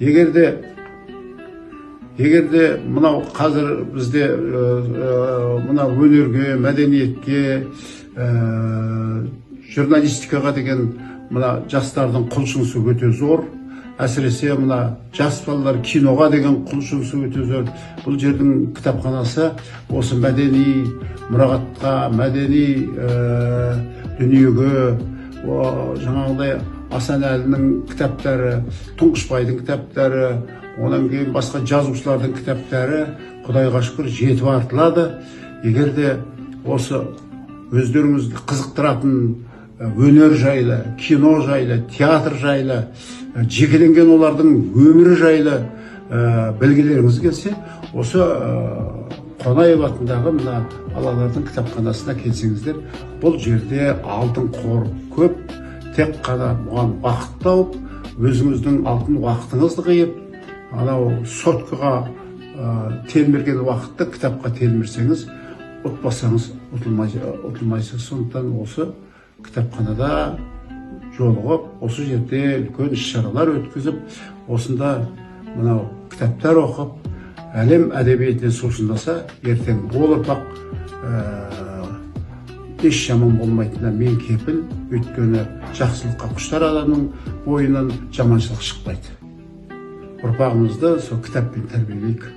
Егер де мынау қазір бізде мына өнерге, мәдениетке, журналистикаға деген мына жастардың құлшынысы өте зор. Әсіресе мына жас балалар киноға деген құлшынысы өте зор. Бұл жердің кітапханасы осы мәдени мұрағатқа, мәдени дүниеге, жаңағыдай Асанәлінің кітаптары, Тұңғышбайдың кітаптары, одан кейін басқа жазушылардың кітаптары, құдайға шүкір, жетіп артылады. Егер де осы өздеріңізді қызықтыратын өнер жайлы, кино жайлы, театр жайлы, жекеленген олардың өмірі жайлы білгілеріңіз келсе, осы Қонаев атындағы мына балалардың кітапханасына келсеңіздер, бұл жерде алтын қор көп. Тек қана бұған уақыт тауып, өзіңіздің алтын уақытыңызды қиып, анау соткаға телмірген уақытты кітапқа телмірсеңіз, ұтпасаңыз, ұтылмайсыз. Сондықтан осы кітапханада жолығып, осы жерде үлкен іс шаралар өткізіп, осында мынау кітаптар оқып, әлем әдебиетіне сусындаса, ертең ол ұрпақ еш жаман болмайтынына мен кепіл. Өйткені жақсылыққа құштар адамның бойынан жаманшылық шықпайды. Ұрпағымызды сол кітаппен тәрбиелейік.